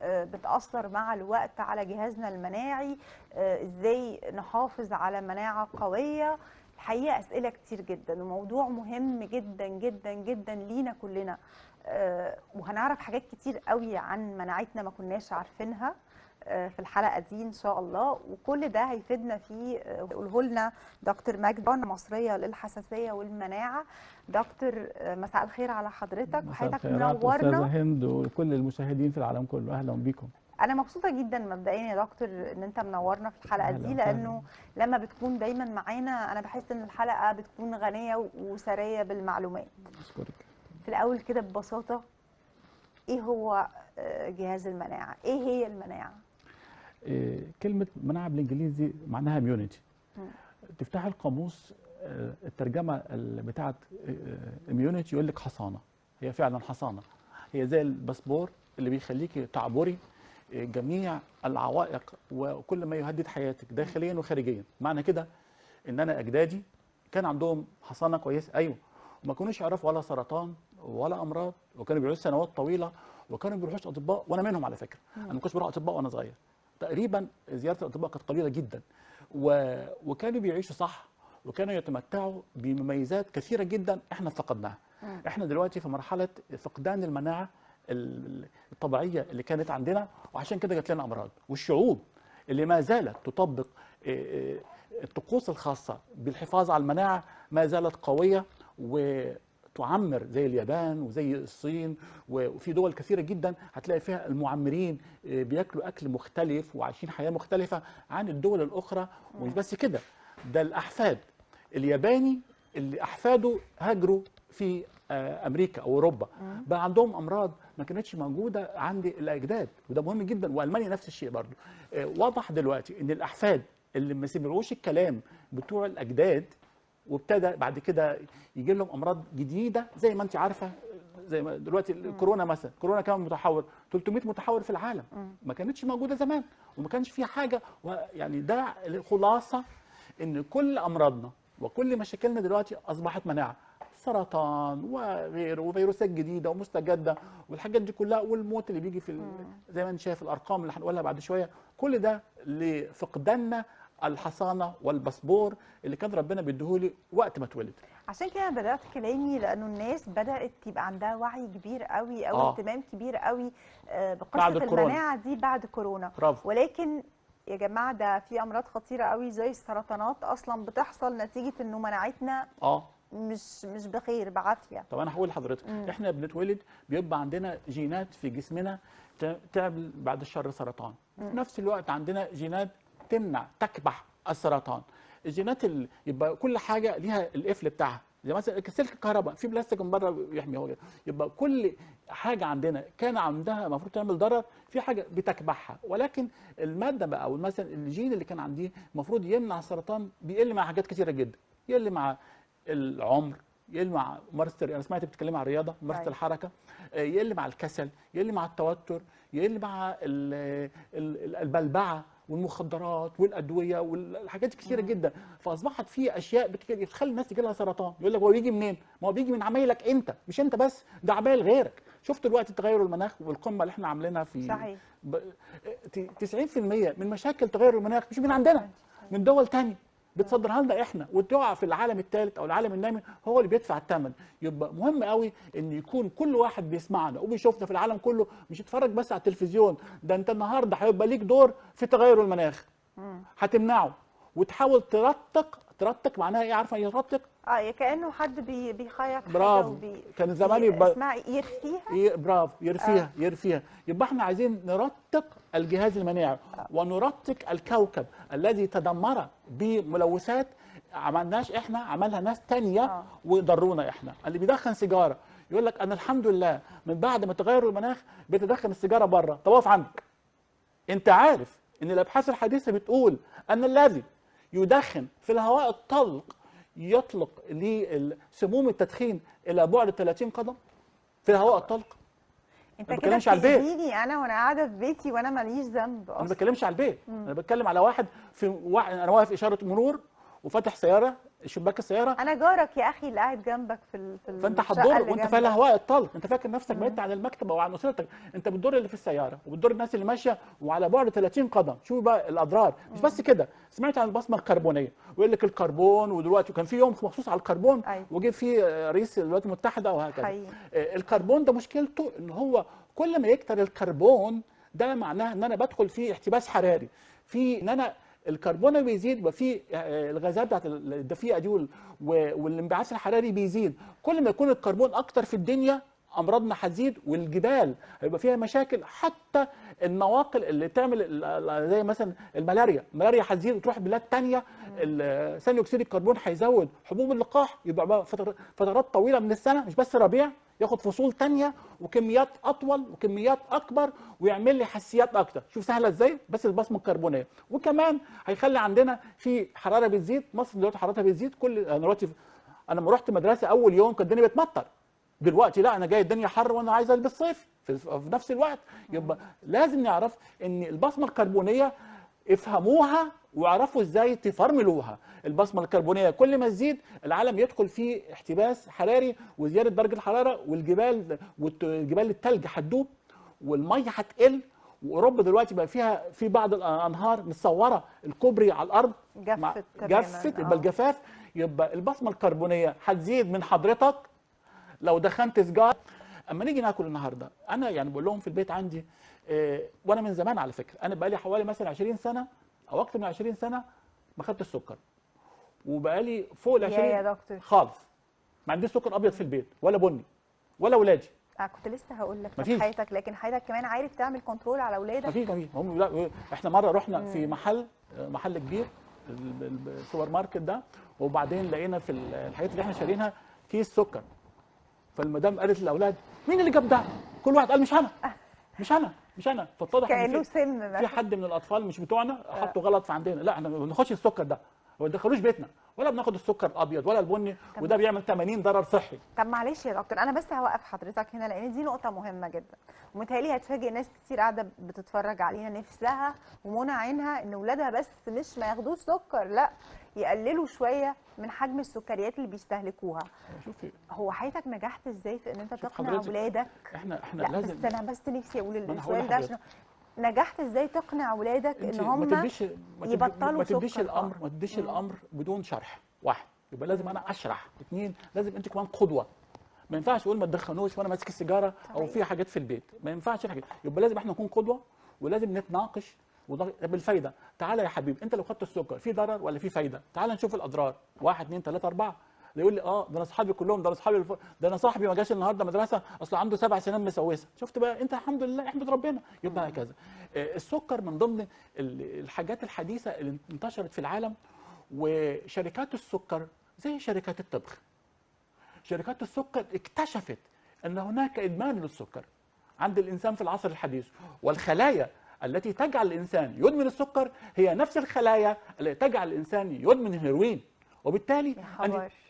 بتأثر مع الوقت على جهازنا المناعي؟ ازاي نحافظ على مناعة قوية؟ الحقيقة أسئلة كتير جدا وموضوع مهم جدا جدا جدا لينا كلنا، وهنعرف حاجات كتير قوي عن مناعتنا ما كناش عارفينها في الحلقة دي إن شاء الله، وكل ده هيفيدنا فيه ويقوله لنا دكتور مجدي مصرية للحساسية والمناعة. دكتور، مساء الخير على حضرتك وحياتك منورنا. أستاذة هند وكل المشاهدين في العالم كله، أهلا بكم. أنا مبسوطة جدا مبدئيا يا دكتور إن أنت منورنا في الحلقة دي، لأنه لما بتكون دايما معانا أنا بحس إن الحلقة بتكون غنية وثرية بالمعلومات. أشكرك. في الأول كده ببساطة، إيه هو جهاز المناعة؟ إيه هي المناعة؟ كلمة مناعة بالإنجليزي معناها immunity. تفتح القاموس الترجمة بتاعت immunity يقول لك حصانة. هي فعلا حصانة، هي زي الباسبور اللي بيخليكي تعبري جميع العوائق وكل ما يهدد حياتك داخليا وخارجيا. معنى كده ان انا اجدادي كان عندهم حصانه كويسة، ايوه، وما كانوش يعرفوا ولا سرطان ولا امراض، وكانوا بيعيشوا سنوات طويلة، وكانوا بيروحوش اطباء، وانا منهم على فكرة. انا ما كنتش بروح اطباء وانا صغير تقريبا، زيارة الاطباء كانت قليله جدا، وكانوا بيعيشوا صح، وكانوا يتمتعوا بمميزات كثيرة جدا احنا فقدناها. احنا دلوقتي في مرحلة فقدان المناعة الطبيعية اللي كانت عندنا، وعشان كده جات لنا امراض. والشعوب اللي ما زالت تطبق الطقوس الخاصة بالحفاظ على المناعة ما زالت قوية وتعمر، زي اليابان وزي الصين، وفي دول كثيرة جدا هتلاقي فيها المعمرين بياكلوا اكل مختلف وعايشين حياة مختلفة عن الدول الاخرى. ومش بس كده، ده الاحفاد الياباني اللي احفاده هاجروا في امريكا او اوروبا بقى عندهم امراض ما كانتش موجودة عند الاجداد، وده مهم جدا. والمانيا نفس الشيء برضو. واضح دلوقتي ان الاحفاد اللي ما سمعوش الكلام بتوع الاجداد وابتدى بعد كده يجي لهم امراض جديدة، زي ما انت عارفه، زي ما دلوقتي الكورونا مثلا، كورونا كان متحور 300 متحور في العالم، ما كانتش موجودة زمان وما كانش فيها حاجة. يعني ده الخلاصة، ان كل امراضنا وكل مشاكلنا دلوقتي اصبحت مناعة، سرطان وغيره وفيروسات جديدة ومستجده والحاجات دي كلها، والموت اللي بيجي في زي ما انت شايف الارقام اللي هنقولها بعد شوية، كل ده لفقداننا الحصانة والباسبور اللي كان ربنا بيديهولي وقت ما اتولد. عشان كده بدات كلامي، لانه الناس بدات يبقى عندها وعي كبير قوي او اهتمام كبير قوي بقصة المناعة دي بعد كورونا. برافو. ولكن يا جماعة ده في امراض خطيرة قوي زي السرطانات اصلا بتحصل نتيجة انه مناعتنا مش بخير، بعافية. طب انا هقول لحضرتك، احنا بنتولد بيبقى عندنا جينات في جسمنا تعمل بعد الشر سرطان، في نفس الوقت عندنا جينات تمنع تكبح السرطان. الجينات يبقى كل حاجة ليها القفل بتاعها، زي مثلا سلك الكهرباء في بلاستيك من بره يحمي هو، يبقى كل حاجة عندنا كان عندها المفروض تعمل ضرر في حاجة بتكبحها، ولكن المادة بقى او مثلا الجين اللي كان عندي المفروض يمنع السرطان بيقل مع حاجات كثيرة جدا، يقل مع العمر، يقل مع ممارسة، انا سمعت بتتكلمي عن الرياضة، ممارسة الحركة، يقل مع الكسل، يقل مع التوتر، يقل مع البلبعه والمخدرات والادوية والحاجات كثيرة جدا. فاصبحت في اشياء بتخلي الناس تجي لها سرطان. يقول لك هو بيجي منين؟ ما هو بيجي من عمايلك انت، مش انت بس، ده عمايل غيرك. شفت دلوقتي تغير المناخ والقمه اللي احنا عاملينها في صحيح. 90% من مشاكل تغير المناخ مش من عندنا، من دول ثانية بتصدرها لنا احنا، وتقع في العالم الثالث او العالم النامي هو اللي بيدفع الثمن. يبقى مهم قوي ان يكون كل واحد بيسمعنا وبيشوفنا في العالم كله مش يتفرج بس على التلفزيون، ده انت النهارده هيبقى ليك دور في تغير المناخ، هتمنعه وتحاول ترتق. ترتق معناها ايه؟ عارفه ايه ترتق؟ كانه حد بيخيط. برافو. كان زمان يبقى اسمها يرفيها. برافو، يرفيها. يرفيها. يبقى احنا عايزين نرتق الجهاز المناعي ونرتق الكوكب الذي تدمر بملوثات عملناش احنا، عملها ناس تانية وضرونا احنا. اللي بيدخن سيجارة يقول لك انا الحمد لله من بعد ما تغير المناخ بتدخن السيجارة بره. طب اقف عندك، انت عارف ان الابحاث الحديثة بتقول ان الذي يدخن في الهواء الطلق يطلق لسموم التدخين الى بعد 30 قدم في الهواء الطلق. انت كده بتأذيني انا وانا قاعدة في بيتي وانا ماليش ذنب اصلا. انا ما بتكلمش على البيت، انا بتكلم على واحد في انا واقف اشارة مرور وفاتح سيارة، شباك السيارة. انا جارك يا اخي اللي قاعد جنبك في فانت هتضر وانت في الهواء الطلق، انت فاكر نفسك بعدت عن المكتب او عن اسرتك، انت بتضر اللي في السيارة وبتضر الناس اللي ماشية وعلى بعد 30 قدم. شوف بقى الاضرار. مش بس كده، سمعت عن البصمة الكربونيه، ويقول لك الكربون، ودلوقتي كان في يوم مخصوص على الكربون. أيوة. وجه فيه رئيس الولايات المتحدة وهكذا. حقيقي. الكربون ده مشكلته ان هو كل ما يكتر الكربون ده معناه ان انا بدخل في احتباس حراري، في ان انا الكربون بيزيد وفي الغازات بتاعت الدفيئه دي والانبعاث الحراري بيزيد. كل ما يكون الكربون اكتر في الدنيا امراضنا هتزيد، والجبال هيبقى فيها مشاكل، حتى النواقل اللي تعمل زي مثلا الملاريا، الملاريا هتزيد وتروح بلاد ثانية. ثاني اكسيد الكربون هيزود حبوب اللقاح، يبقى بقى فترات طويلة من السنة، مش بس ربيع، ياخد فصول تانية وكميات اطول وكميات اكبر، ويعمل لي حساسيات اكتر. شوف سهلة ازاي بس البصمة الكربونيه. وكمان هيخلي عندنا في حرارة بتزيد. مصر دلوقتي حرارتها بتزيد. كل انا دلوقتي، انا لما رحت مدرسه اول يوم كانت الدنيا بتمطر، دلوقتي لا، انا جاي الدنيا حر وانا عايز البس صيف في نفس الوقت. يبقى لازم نعرف ان البصمة الكربونيه افهموها واعرفوا ازاي تفرملوها. البصمة الكربونيه كل ما تزيد العالم يدخل فيه احتباس حراري وزيادة درجه الحرارة، والجبال والجبال الثلج هتدوب والمية هتقل. واوروبا دلوقتي بقى فيها في بعض الانهار متصورة الكوبري على الارض جفت تماما، جفت. يبقى الجفاف، يبقى البصمة الكربونيه هتزيد من حضرتك لو دخنت سجار. اما نيجي ناكل النهارده، انا يعني بقول لهم في البيت عندي، وانا من زمان على فكرة، انا بقالي حوالي مثلا 20 سنة او اكتر من 20 سنة ما خدت السكر، وبقالي فوق ال 20 يا دكتور خالص ما عنديش سكر ابيض في البيت ولا بني ولا ولادي. كنت لسه هقول لك طب حياتك، لكن حياتك كمان عارف تعمل control على اولادك. مفيش هم. لا، احنا مرة رحنا في محل كبير، السوبر ماركت ده، وبعدين لقينا في الحاجات اللي احنا شارينها كيس سكر. فالمدام قالت للاولاد مين اللي جاب ده؟ كل واحد قال مش انا مش انا مش انا. فاتضح كانه سم، في حد من الاطفال مش بتوعنا حطوا غلط في عندنا. لا، احنا ما بناخدش السكر ده، ما بندخلوش بيتنا، ولا بناخد السكر الابيض ولا البني، وده بيعمل 80 ضرر صحي. طب معلش يا دكتور، انا بس هوقف حضرتك هنا لان دي نقطة مهمة جدا، ومتهيألي هتفاجئ ناس كتير قاعدة بتتفرج علينا نفسها ومنى عينها ان اولادها بس مش ما ياخدوش سكر، لا يقللوا شوية من حجم السكريات اللي بيستهلكوها. شوفي، هو حياتك نجحت ازاي في ان انت تقنع اولادك؟ احنا لازم، بس انا بس نفسي اقول السؤال ده عشان نجحت ازاي تقنع اولادك ان هم يبطلوا سكر؟ ما تديش الامر بدون شرح. واحد، يبقى لازم انا اشرح. اثنين، لازم انت كمان قدوة. ما ينفعش اقول ما تدخنوش وانا ماسك السيجارة او في حاجات في البيت، ما ينفعش الحاجات. يبقى لازم احنا نكون قدوة، ولازم نتناقش بالفايده. تعالى يا حبيبي، انت لو خدت السكر في ضرر ولا في فايده؟ تعالى نشوف الاضرار. 1 2 3 4. يقول لي ده انا اصحابي كلهم، ده انا اصحابي ده انا صاحبي ما جاش النهارده مدرسه اصل عنده 7 سنين مسوسه. شفت بقى انت، الحمد لله، احمد ربنا. يبقى هكذا. السكر من ضمن الحاجات الحديثة اللي انتشرت في العالم، وشركات السكر زي شركات الطبخ. شركات السكر اكتشفت ان هناك ادمان للسكر عند الانسان في العصر الحديث، والخلايا التي تجعل الانسان يدمن السكر هي نفس الخلايا التي تجعل الانسان يدمن الهيروين. وبالتالي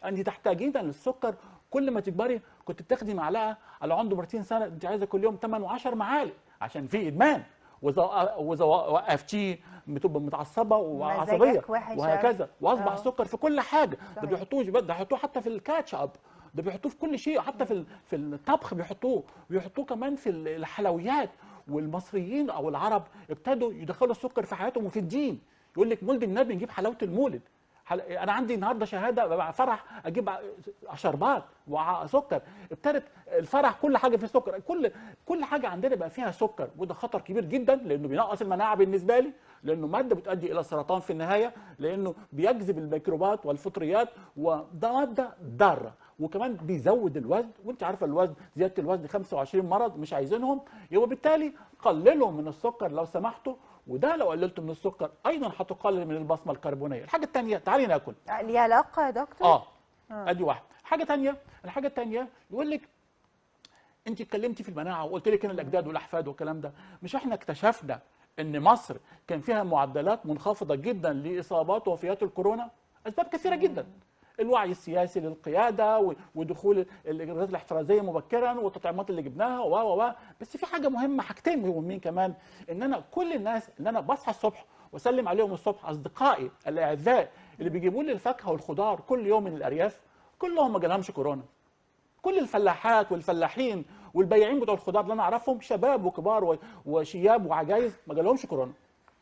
انت تحتاجين للسكر. كل ما تكبري، كنت بتاخدي معلقه على عنده 30 سنة، انت عايزه كل يوم 8 و10 معالق عشان في ادمان. واذا وقفتيه بتبقى متعصبه وعصبيه وهكذا. واصبح السكر في كل حاجة. ده بيحطوه، ده بيحطوه حتى في الكاتشب، ده بيحطوه في كل شيء، حتى في الطبخ بيحطوه، بيحطوه كمان في الحلويات. والمصريين او العرب ابتدوا يدخلوا السكر في حياتهم وفي الدين. يقول لك مولد النبي نجيب حلاوة المولد. انا عندي النهارده شهادة فرح، اجيب شربات وسكر. ابتدت الفرح كل حاجة فيه سكر، كل حاجة عندنا بقى فيها سكر، وده خطر كبير جدا لانه بينقص المناعة بالنسبة لي، لانه مادة بتؤدي الى سرطان في النهاية، لانه بيجذب الميكروبات والفطريات، وده مادة ضارة، وكمان بيزود الوزن، وانت عارفه الوزن، زيادة الوزن 25 مرض مش عايزينهم. يبقى بالتالي قللوا من السكر لو سمحتوا، وده لو قللتوا من السكر ايضا هتقلل من البصمة الكربونيه. الحاجة الثانية، تعالي ناكل. ليها علاقة يا دكتور؟ ادي واحدة. حاجة ثانية، الحاجة الثانية يقول لك انت اتكلمتي في المناعة وقلت لك ان الاجداد والاحفاد والكلام ده، مش احنا اكتشفنا ان مصر كان فيها معدلات منخفضة جدا لاصابات ووفيات الكورونا؟ اسباب كثيرة جدا، الوعي السياسي للقياده ودخول الاجراءات الاحترازية مبكرا والتطعيمات اللي جبناها و بس في حاجة مهمة، حاجتين مهمين كمان، ان انا كل الناس اللي انا بصحى الصبح واسلم عليهم الصبح، اصدقائي الاعزاء اللي بيجيبوا لي الفاكهة والخضار كل يوم من الارياف كلهم ما جالهمش كورونا. كل الفلاحات والفلاحين والبياعين بتوع الخضار اللي انا اعرفهم شباب وكبار وشياب وعجايز ما جالهمش كورونا،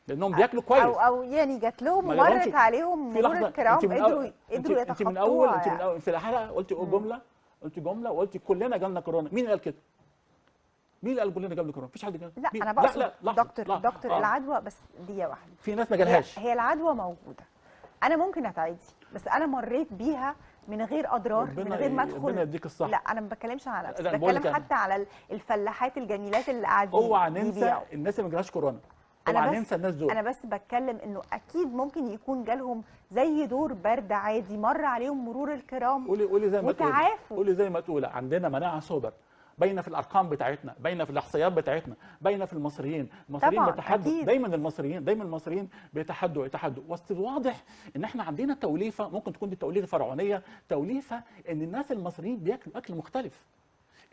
لانهم بياكلوا كويس. او يعني جات لهم ومرت عليهم مرور الكرام، قدروا يتخطوها. انت من اول انت من اول في الحلقة قلتي جملة، قلتي جملة وقلتي كلنا جالنا كورونا. مين قال كده؟ مين قال كلنا جالنا كورونا؟ مفيش حد جال. لا انا بقصد لا لا دكتور لا. دكتور العدوى بس دي واحدة، في ناس ما جالهاش. هي العدوى موجودة، انا ممكن اتعدي، بس انا مريت بيها من غير اضرار، من غير ما ادخل. ربنا يديك الصحة. لا انا ما بتكلمش على نفسي، بتكلم حتى على الفلاحات الجميلات اللي قاعدين. اوعى ننسى الناس اللي ما جالهاش كورونا، اوعى ننسى الناس دول. انا بس بتكلم انه اكيد ممكن يكون جالهم زي دور برد عادي، مر عليهم مرور الكرام. قولي زي ما تقولي، قولي زي ما تقولي، عندنا مناعة سوبر، باينة في الارقام بتاعتنا، باينة في الاحصائيات بتاعتنا، باينة في المصريين. المصريين بيتحدوا دايما، المصريين دايما، المصريين بيتحدوا يتحدوا. بس واضح ان احنا عندنا توليفة، ممكن تكون دي توليفة فرعونيه، توليفة ان الناس المصريين بياكلوا اكل مختلف.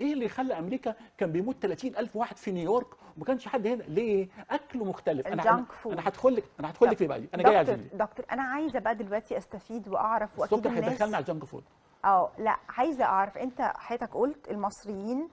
ايه اللي خلى امريكا كان بيموت 30,000 واحد في نيويورك وما كانش حد هنا؟ ليه؟ اكله مختلف. انا هدخل لك، انا هدخل لك في بقى دي. انا جاي على دكتور، انا عايزه بقى دلوقتي استفيد واعرف، واكيد الناس هيدخلنا على ال junk food. لا عايزه اعرف، انت حضرتك قلت المصريين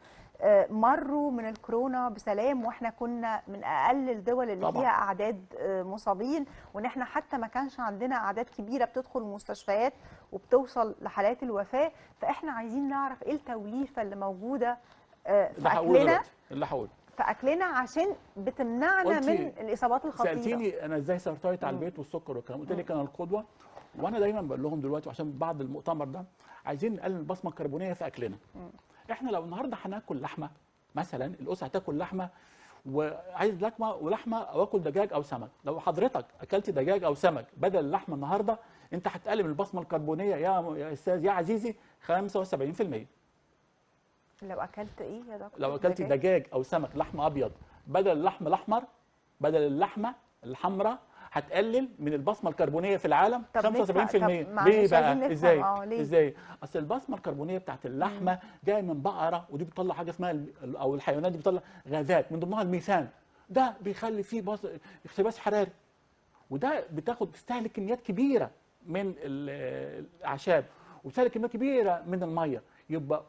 مروا من الكورونا بسلام، واحنا كنا من اقل الدول اللي طبعا فيها اعداد مصابين، وان احنا حتى ما كانش عندنا اعداد كبيرة بتدخل المستشفيات وبتوصل لحالات الوفاة. فاحنا عايزين نعرف ايه التوليفه اللي موجودة في اكلنا، اللي هقوله في اكلنا عشان بتمنعنا من الاصابات الخطيرة. سالتيني انا ازاي سيطرت على البيت والسكر والكلام، قلت لك انا القدوة. وانا دايما بقول لهم دلوقتي عشان بعد المؤتمر ده عايزين نقلل البصمة الكربونيه في اكلنا. احنا لو النهارده هناكل لحمه مثلا، الاسرة هتاكل لحمه، وعايز لحمه ولحمه او اكل دجاج او سمك، لو حضرتك اكلت دجاج او سمك بدل اللحمة النهارده، انت هتقلل البصمة الكربونيه يا استاذ يا عزيزي 75%. لو اكلت ايه يا دكتور؟ لو اكلت دجاج او سمك لحم ابيض بدل اللحم الاحمر، بدل اللحمة الحمراء، هتقلل من البصمة الكربونيه في العالم 75%. ليه بقى؟ ازاي؟ ازاي؟ اصل البصمة الكربونيه بتاعت اللحمة جاية من بقرة، ودي بتطلع حاجة اسمها، او الحيوانات دي بتطلع غازات من ضمنها الميثان، ده بيخلي فيه احتباس حراري، وده بتاخد تستهلك كميات كبيرة من الاعشاب، وبتستهلك كميات كبيرة من المية. يبقى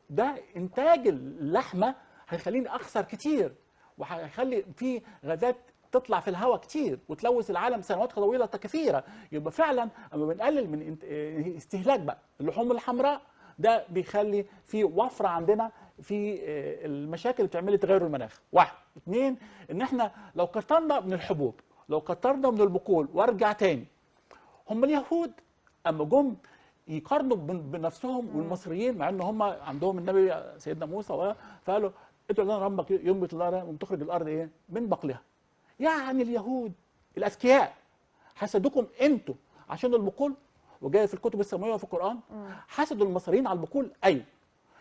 ده انتاج اللحمة هيخليني اخسر كتير، وهيخلي في غازات تطلع في الهواء كتير وتلوث العالم سنوات طويلة كثيرة. يبقى فعلا اما بنقلل من استهلاك بقى اللحوم الحمراء، ده بيخلي في وفرة عندنا في المشاكل اللي بتعمل تغير المناخ. واحد. اثنين، ان احنا لو كترنا من الحبوب، لو كترنا من البقول، وارجع تاني، هم اليهود اما جم يقارنوا بنفسهم والمصريين، مع ان هم عندهم النبي سيدنا موسى، فقالوا ادعوا لنا ربك ينبت الارض وتخرج الارض ايه؟ من بقلها. يعني اليهود الاذكياء حسدوكم انتوا عشان البقول، وجاي في الكتب السماوية وفي القران، حسدوا المصريين على البقول. ايوه،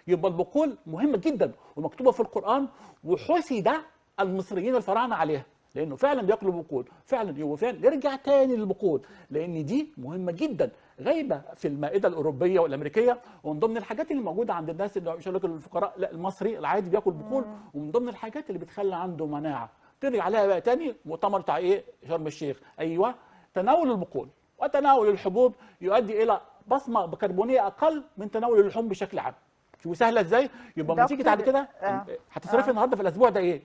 يبقى البقول مهمة جدا ومكتوبه في القران، وحسد المصريين الفراعنة عليها، لانه فعلا بياكلوا بقول فعلا. يبقى فعلا نرجع تاني للبقول، لان دي مهمة جدا، غايبة في المائدة الاوروبية والامريكية، ومن ضمن الحاجات اللي موجودة عند الناس اللي مش هقول لك الفقراء، لا المصري العادي بياكل بقول، ومن ضمن الحاجات اللي بتخلي عنده مناعة. ترجع عليها بقى تاني مؤتمر بتاع ايه؟ شرم الشيخ. ايوه، تناول البقول وتناول الحبوب يؤدي الى بصمة كربونيه اقل من تناول اللحوم بشكل عام. شوفوا سهلة ازاي؟ يبقى لما تيجي بعد كده هتصرفي النهارده في الاسبوع ده ايه؟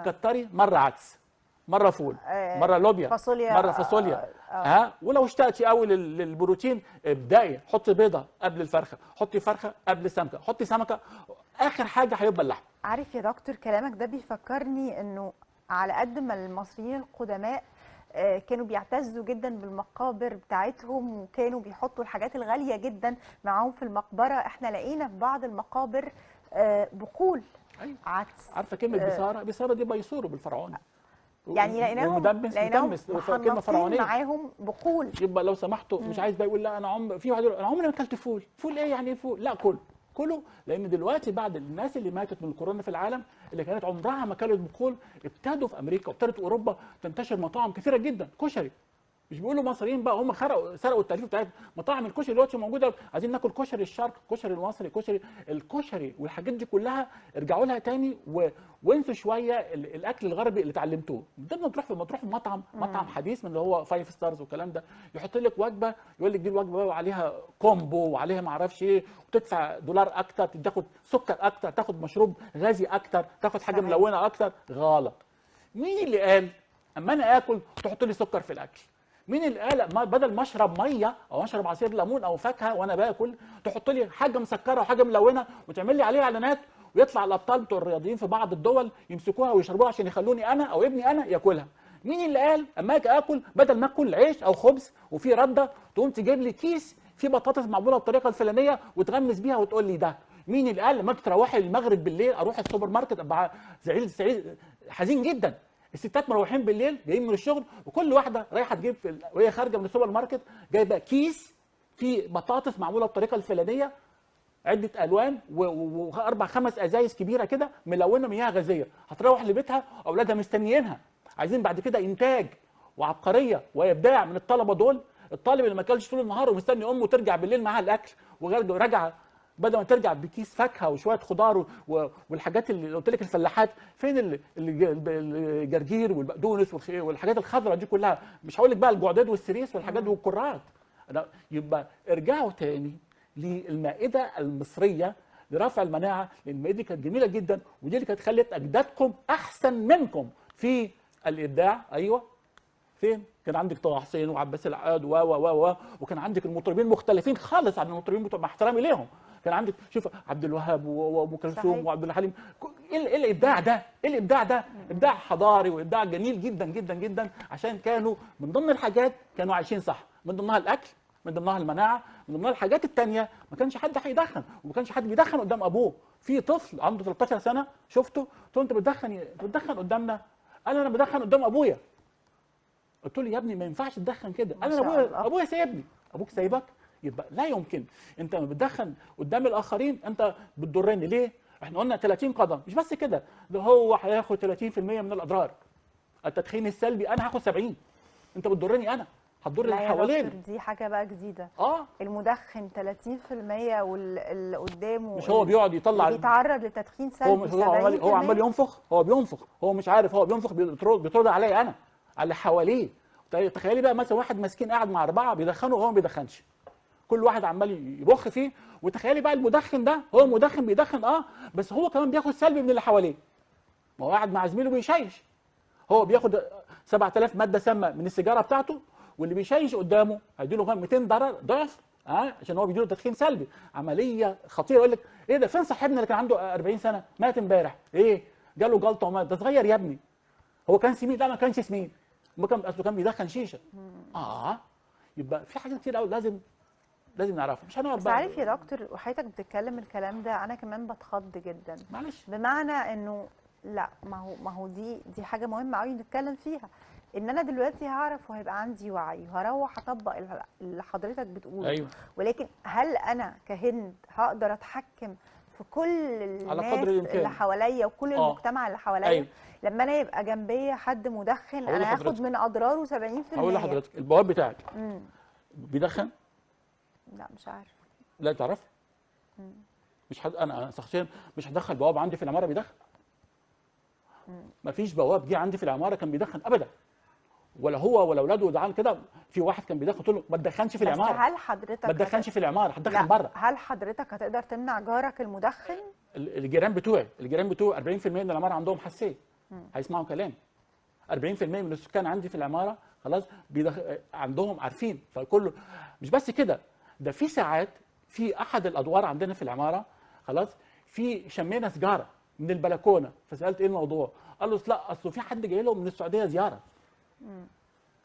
كتري مرة عدس، مرة فول، مرة لوبيا، فاصوليا، مرة فاصوليا. ها، ولو اشتقتي قوي للبروتين ابدأي حطي بيضة قبل الفرخه، حطي فرخة قبل سمكة، حطي سمكة، اخر حاجة هيبقى اللحم. عارف يا دكتور كلامك ده بيفكرني انه على قد ما المصريين القدماء كانوا بيعتزوا جدا بالمقابر بتاعتهم، وكانوا بيحطوا الحاجات الغالية جدا معاهم في المقبرة، احنا لقينا في بعض المقابر بقول. أيوة. عدس. عارفة كلمة بصارة؟ بصارة دي بيصوروا بالفرعوني، يعني لقيناهم كلمة فرعونية معاهم بقول. يبقى لو سمحتوا مش عايز بقى يقول لا انا عمر، في واحد يقول انا عمري ما اكلت فول. فول ايه يعني؟ فول لا، كله كله، لان دلوقتي بعد الناس اللي ماتت من الكورونا في العالم اللي كانت عمرها ما كلت بقول، ابتدوا في امريكا وابتدت اوروبا تنتشر مطاعم كثيرة جدا كشري. مش بيقولوا مصريين بقى، هم سرقوا التأليف بتاعت مطاعم الكشري دلوقتي موجودة. عايزين ناكل كشري الشرق، كشري المصري، كشري الكشري والحاجات دي كلها ارجعوا لها تاني وانسوا شوية الاكل الغربي اللي اتعلمتوه. ده ما تروح في مطعم حديث من اللي هو 5 stars والكلام ده، يحط لك وجبة يقول لك دي الوجبة بقى وعليها combo وعليها ما اعرفش ايه، وتدفع دولار اكتر، تاخد سكر اكتر، تاخد مشروب غازي اكتر، تاخد حاجة ملونة اكتر. غلط. مين اللي قال اما انا اكل تحط لي سكر في الاكل؟ مين اللي قال بدل ما اشرب مية او اشرب عصير ليمون او فاكهة وانا باكل تحط لي حاجة مسكره وحاجه ملونة وتعمل لي عليها اعلانات، ويطلع الابطال بتوع الرياضيين في بعض الدول يمسكوها ويشربوها عشان يخلوني انا او ابني انا ياكلها؟ مين اللي قال اما اجي اكل بدل ما اكل عيش او خبز وفي رده تقوم تجيب لي كيس فيه بطاطس معمولة بالطريقة الفلانية وتغمس بيها وتقول لي ده؟ مين اللي قال لما تروحي المغرب بالليل اروح السوبر ماركت ابقى زعيل سعيد حزين جدا؟ الستات مروحين بالليل جايين من الشغل وكل واحدة رايحة تجيب وهي خارجه من السوبر ماركت جايبه كيس فيه بطاطس معمولة بالطريقة الفلانية، عده الوان واربع خمس ازايز كبيرة كده ملونة مياه غازية. هتروح لبيتها اولادها مستنيينها، عايزين بعد كده انتاج وعبقريه وابداع من الطلبة دول. الطالب اللي ما اكلش طول النهار ومستني امه ترجع بالليل معاها الاكل وراجعه، بدل ما ترجع بكيس فاكهة وشوية خضار والحاجات اللي قلت لك الفلاحات فين، الجرجير والبقدونس والحاجات الخضراء دي كلها، مش هقول لك بقى الجعداد والسريس والحاجات دي والكرات. يبقى ارجعوا تاني للمائده المصرية لرفع المناعة، لان المائدة دي كانت جميلة جدا، ودي اللي كانت خلت اجدادكم احسن منكم في الابداع. ايوه، فين؟ كان عندك طه حسين وعباس العقاد و و و وكان عندك المطربين مختلفين خالص عن المطربين مع احترامي ليهم. كان عندك شوف عبد الوهاب وام كلثوم وعبد الحليم. ايه الابداع ده؟ ايه الابداع ده؟ ابداع حضاري وابداع جميل جدا جدا جدا، عشان كانوا من ضمن الحاجات كانوا عايشين صح، من ضمنها الاكل، من ضمنها المناعة، من ضمنها الحاجات الثانية. ما كانش حد هيدخن، وما كانش حد بيدخن قدام ابوه. في طفل عنده 13 سنة شفته، قلت له انت بتدخن قدامنا؟ قال انا بدخن قدام ابويا. قلت له يا ابني ما ينفعش تدخن كده. قال انا ابويا سايبني. ابوك سايبك؟ يبقى لا يمكن. انت لما بتدخن قدام الاخرين انت بتضرني. ليه؟ احنا قلنا 30 قدم، مش بس كده، ده هو هياخد 30% من الاضرار. التدخين السلبي انا هاخد 70. انت بتضرني انا، هتضر اللي حوالينا. دي حاجة بقى جديدة. المدخن 30% واللي قدامه مش هو بيقعد يطلع، بيتعرض لتدخين سلبي. هو عمال ينفخ، هو بينفخ، هو مش عارف هو بينفخ، بيطرد عليا انا، على اللي حواليه. تخيلي بقى مثلا واحد مسكين قاعد مع 4 بيدخنوا وهو ما بيدخنش، كل واحد عمال يبخ فيه. وتخيلي بقى المدخن ده هو مدخن بيدخن بس هو كمان بياخد سلبي من اللي حواليه. ما هو قاعد مع زميله بيشيش، هو بياخد 7000 مادة سامة من السيجارة بتاعته، واللي بيشيش قدامه هيديله 200 ضعف عشان هو بيديله تدخين سلبي. عملية خطيرة. يقول لك ايه ده، فين صاحبنا اللي كان عنده 40 سنة مات امبارح؟ ايه جاله جلطة ومات؟ ده صغير يا ابني، هو كان سمين؟ لا ما كانش سمين، ما كان اصله كان بيدخن شيشة. يبقى في حاجات كتير قوي لازم نعرفها. مش هنقعد بقى. عارف يا دكتور وحضرتك بتتكلم الكلام ده انا كمان بتخض جدا. معلش، بمعنى انه لا، ما هو دي حاجة مهمة قوي نتكلم فيها، ان انا دلوقتي هعرف وهيبقى عندي وعي وهروح اطبق اللي حضرتك بتقوله. أيوة. ولكن هل انا كهند هقدر اتحكم في كل الناس اللي حواليا وكل المجتمع اللي حواليا؟ أيوة. لما انا يبقى جنبي حد مدخن انا هاخد من اضراره 70%. هقول لحضرتك البواب بتاعك بيدخن؟ لا مش عارف. لا تعرف؟ مش حد، انا شخصيا مش هدخل بواب عندي في العمارة بيدخن. مفيش بواب جه عندي في العمارة كان بيدخن ابدا، ولا هو ولا اولاده. ودعان كده في واحد كان بيدخن، قلت له ما تدخنش في العمارة. هل حضرتك ما تدخنش في العمارة، هتدخن بره. هل حضرتك هتقدر تمنع جارك المدخن؟ الجيران بتوعي، 40% من العمارة عندهم حساسية، هيسمعوا كلام. 40% من السكان عندي في العمارة خلاص عندهم عارفين. فكله مش بس كده، ده في ساعات في احد الادوار عندنا في العمارة خلاص في شمينا سجاره من البلكونه، فسالت ايه الموضوع؟ قال له لا اصله في حد جاي لهم من السعودية زيارة.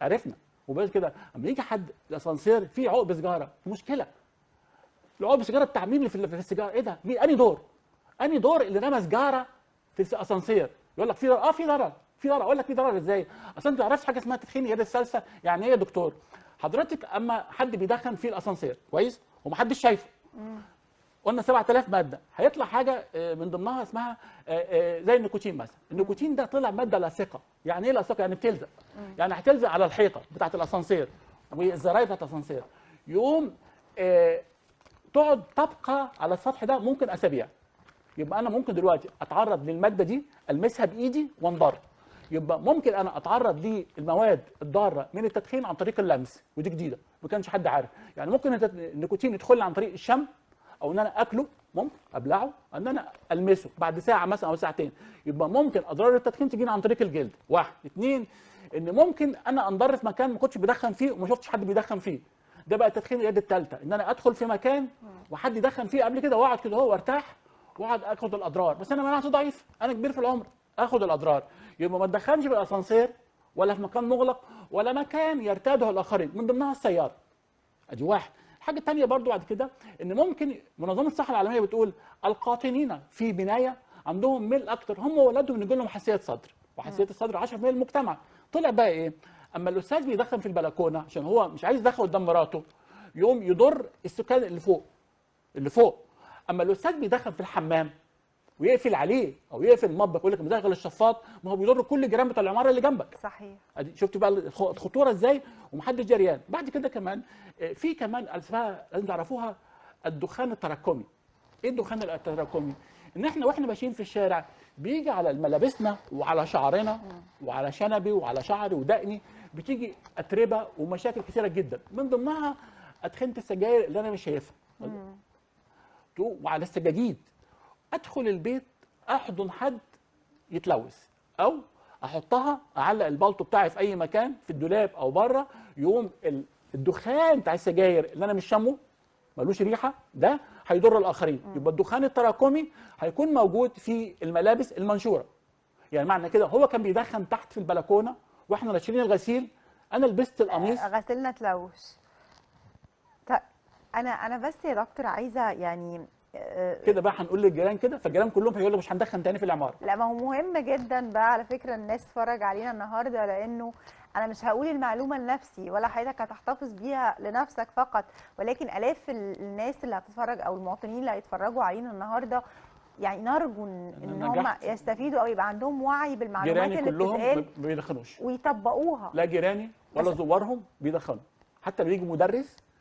عرفنا. وبس كده اما يجي حد الاسانسير فيه عقب سجاره، مشكلة. العقب سجاره بتاع مين اللي في السيجارة؟ ايه ده؟ مين انهي دور؟ انهي دور اللي رمى سجاره في الاسانسير؟ يقول لك في ضرر. في ضرر، في ضرر. اقول لك في ضرر ازاي؟ اصل انت ما تعرفش حاجة اسمها تدخين يد السلسه. يعني ايه يا دكتور؟ حضرتك اما حد بيدخن في الاسانسير كويس ومحدش شايفه، قلنا 7000 مادة، هيطلع حاجة من ضمنها اسمها زي النيكوتين مثلا. النيكوتين ده طلع مادة لاصقه. يعني ايه لاصقه؟ يعني بتلزق، يعني هتلزق على الحيطة بتاعه الاسانسير والزراير بتاعه الاسانسير، يقوم تقعد تبقى على السطح ده ممكن اسابيع. يبقى انا ممكن دلوقتي اتعرض للمادة دي، المسها بايدي وانضر. يبقى ممكن انا اتعرض للمواد الضارة من التدخين عن طريق اللمس، ودي جديدة ما كانش حد عارف. يعني ممكن النيكوتين يدخل لي عن طريق الشم، او ان انا اكله، ممكن ابلعه، ان انا المسه بعد ساعة مثلا او ساعتين. يبقى ممكن اضرار التدخين تجيني عن طريق الجلد. واحد. اثنين، ان ممكن انا انضر في مكان ما كنتش بدخن فيه وما شفتش حد بيدخن فيه. ده بقى التدخين اليد الثالثة، ان انا ادخل في مكان وحد يدخن فيه قبل كده واقعد كده هو وارتاح واقعد اخد الاضرار، بس انا مناعتي ضعيف، انا كبير في العمر، اخد الاضرار. يبقى ما تدخنش بالاسانسير ولا في مكان مغلق ولا مكان يرتاده الاخرين، من ضمنها السيارة. ادي واحد. الحاجة الثانية برضو بعد كده، ان ممكن منظمة الصحة العالمية بتقول القاطنين في بناية عندهم ميل اكتر هم واولادهم يجي لهم حساسية صدر، وحساسيه الصدر 10% من المجتمع. طلع بقى ايه؟ اما الاستاذ بيدخن في البلكونه عشان هو مش عايز يدخن قدام مراته، يقوم يضر السكان اللي فوق اللي فوق. اما الاستاذ بيدخن في الحمام ويقفل عليه او يقفل المطبخ ويقول لك مدخل الشفاط، ما هو بيضر كل الجيران بتوع العمارة اللي جنبك. صحيح. شفت بقى الخطورة ازاي ومحدش جريان. بعد كده كمان في كمان اسمها لازم تعرفوها، الدخان التراكمي. ايه الدخان التراكمي؟ ان احنا واحنا ماشيين في الشارع بيجي على ملابسنا وعلى شعرنا وعلى شنبي وعلى شعري ودقني، بتيجي اتربه ومشاكل كثيرة جدا، من ضمنها ادخنه السجاير اللي انا مش شايفها وعلى السجاجيد. ادخل البيت احضن حد يتلوث، او احطها اعلق البلطو بتاعي في اي مكان في الدولاب او بره، يقوم الدخان بتاع السجاير اللي انا مش شامة ملوش ريحه ده هيضر الاخرين. يبقى الدخان التراكمي هيكون موجود في الملابس المنشورة. يعني معنى كده هو كان بيدخن تحت في البلكونه واحنا ناشرين الغسيل، انا لبست القميص غسلنا تلوث. طيب انا بس يا دكتور عايزه يعني كده بقى هنقول للجيران كده، فالجيران كلهم هيقولوا مش هندخن تاني في العمارة. لا ما هو مهم جدا بقى على فكرة الناس تتفرج علينا النهارده، لانه انا مش هقول المعلومة لنفسي ولا حضرتك هتحتفظ بيها لنفسك فقط، ولكن الاف الناس اللي هتتفرج او المواطنين اللي هيتفرجوا علينا النهارده، يعني نرجو ان هم يستفيدوا او يبقى عندهم وعي بالمعلومات اللي كلهم بتتقال ما بيدخنوش ويطبقوها. لا جيراني ولا زوارهم بيدخنوا، حتى بيجي مدرس